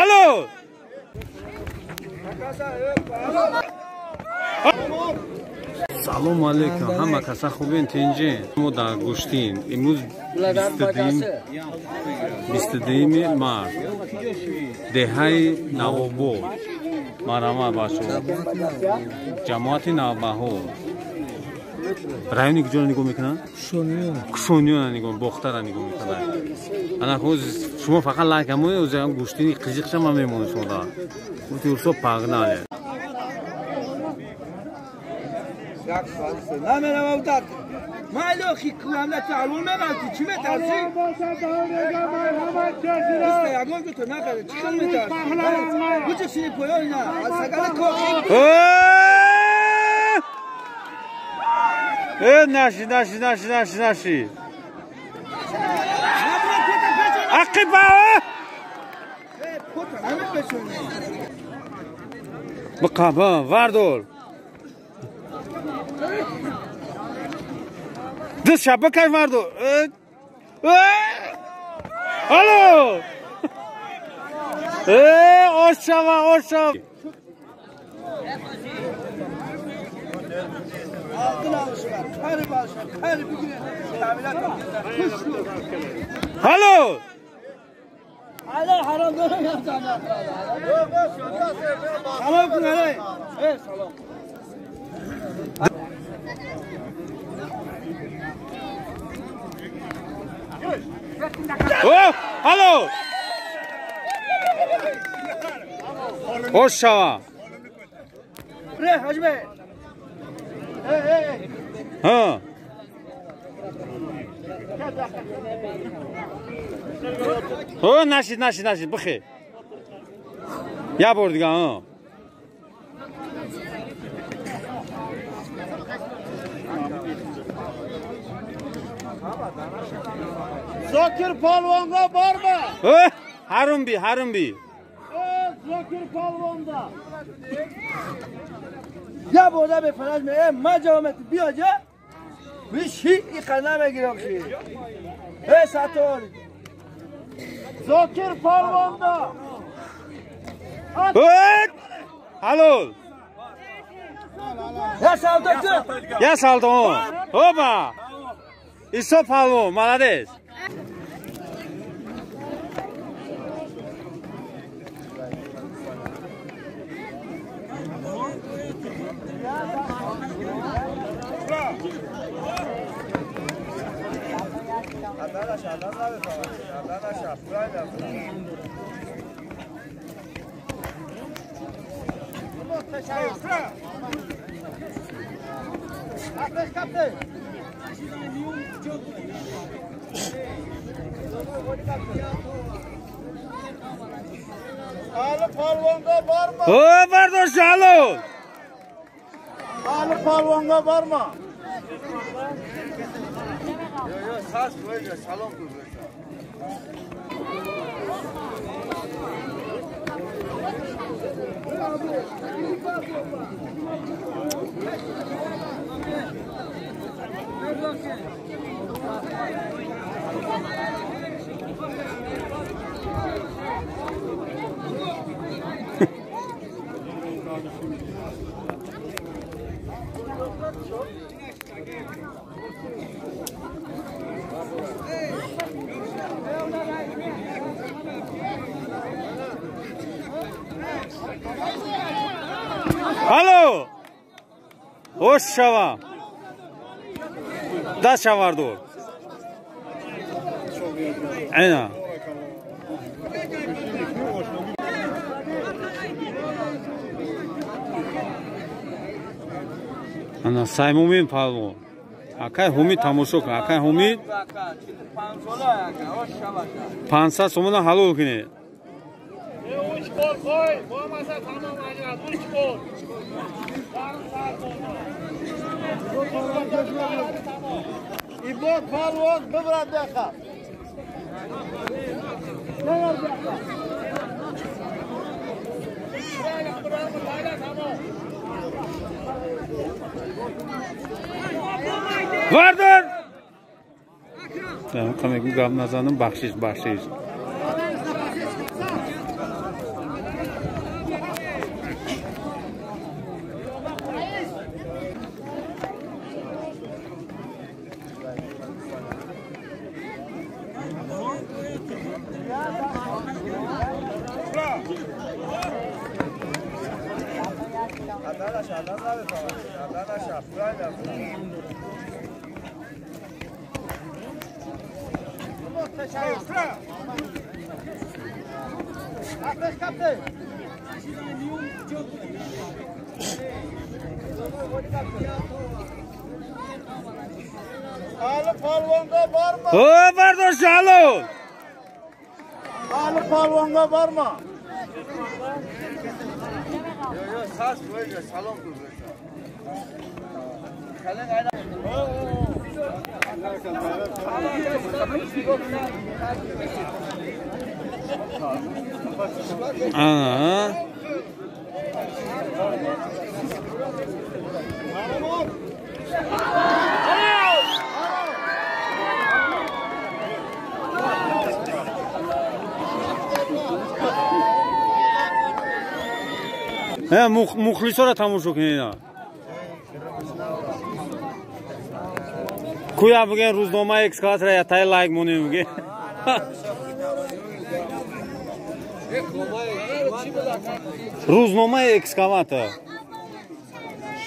Алло! Салом алейкум, ҳама каса хубен, тинҷен. Мо дар гӯштин. Имрӯз 22 март. Деҳаи Навобод. Марҳамат бачаҳо. Ҷамоати Навбаҳор. Райони куҷоро нигоҳ мекунанд? Кушониёна нигоҳ, Бохтара нигоҳ мекунанд. Ана шумо фақат лайк амоед, ӯзам гӯштини қизиқша ман мемонам шумо да. Гуфти урсо пагнали. نمیرم درد من خی کوهم تعلیم میگم چی میترسی؟ یگان که تو نخره چی خیلی میترسی؟ کجا سینی پویا نه از سگل کوخی نشی نشی نشی نشی نشی عقب بقابا وردول دست شبکه وردول الو اوشا اوشا الو على حرام دارم يا سلام کن علی سلام اوه الو اوشا ره حجمه ها او نشید نشید نشید بخیر یه بار دیگه ها زاکر پالوانگا بارما هرم بی هرم بی زاکر پالوانگا یه بوده به فرج می ما جامت بیا جا ویشی ای قنه میگیرم خی ای ساتور زاکر پالواندا الو یا سالدو یا سالدو اوبا ایسو پالوان молодец او برداشت الو آل پالوانگا بارما سلام الو اوشا دست وردول اینا انا سایمومین پالو акай ҳумид тамошо кун акай ҳумид 500 сомона ҳалол кунед ایباد پالوان ببرد بخوا وردار гап назанам бахшиш бахшиш О, бардош, алло! Али palvonga borma. Ана. Мухлисора тамошо кунед. Куя буген рӯзнома экскаватора я тай лайк монем буген. Рӯзнома экскаватор.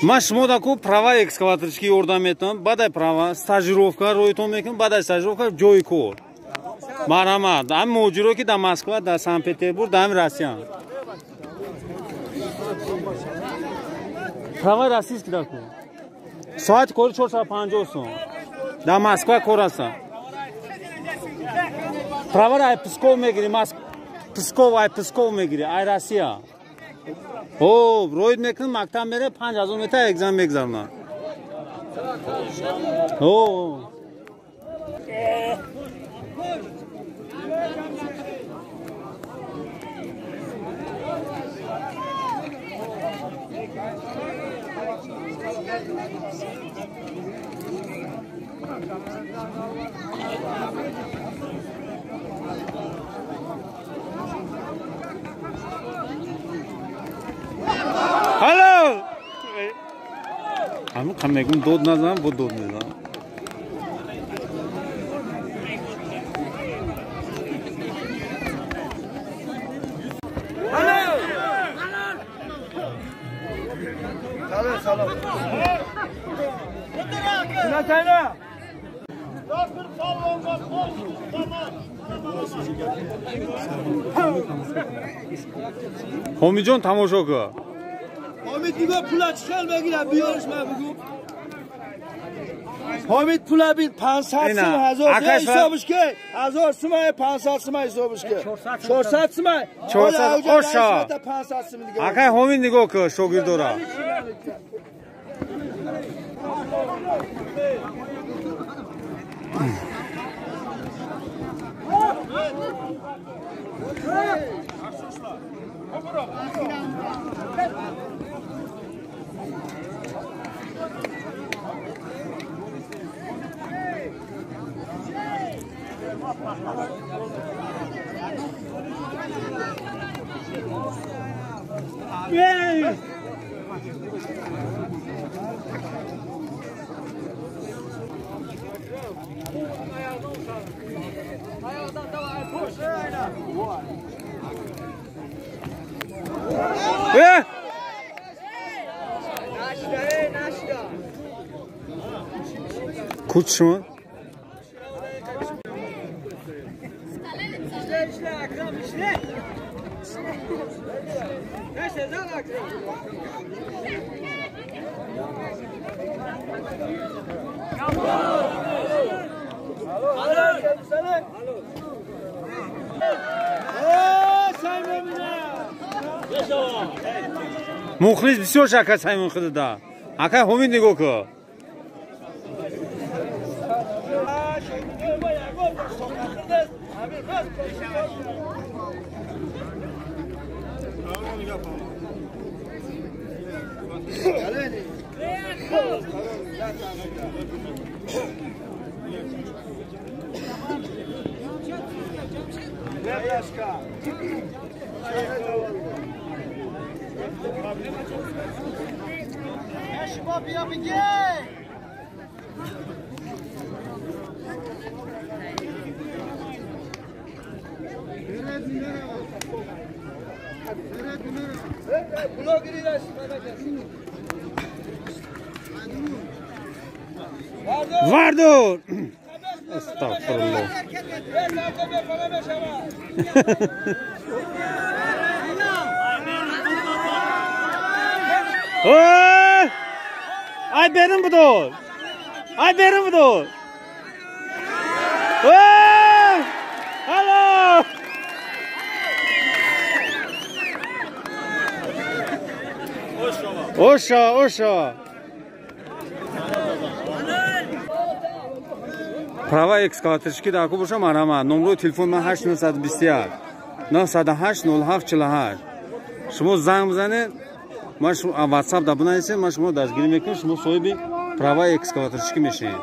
Ман шумо даку права экскаваторчики ёрдам метавам, баъдай права стажировка роитон мекунам, баъдай стажировка ҷои кор. Марҳамат, ҳам муҳоҷиро ки дар Москва, дар Санкт-Петербург, дар ҳами Россия. Права российский даку. Соати кори 450 сом. Дар Москва кор ҳастам. Праваро ай Псков мегирӣ, Псков ай Псков мегирӣ, ай Россия. О, роид мекунам, мактаб мере, 5000 метр экзамен мегзаронам. О. Алло! Ҳамин қа мегӯм дод назанам, бо дод мезанам. Ҳомиҷон тамошо кун. Ҳомид нигоҳ пула чӣ хел мегирад, биёрш ман бигӯ. Ҳомид пула бин 500 сум 1000 ҳисобиш ки 1000 сум 500 сум ҳисобиш ки 400 сум 400 оша. 500 сум дига. Акай ҳомид нигоҳ кун шогирдора. Кучма. Мухлис бисёр шака Саймон худада. Акай ҳомид нигоҳ кун. Вардор! Астағфируллоҳ. Ой! Ай берин будор! Ай берин будор! Ой! Алло! Оша, оша! Права экскаваторчики дар ку боша марҳамат. Номрои телефон ман 8921 908 07 48. Шумо занг бизанед, ман WhatsApp да бинависед, ман шуморо дастгирӣ мекунам, шумо соҳиби права экскаваторчики мешавед.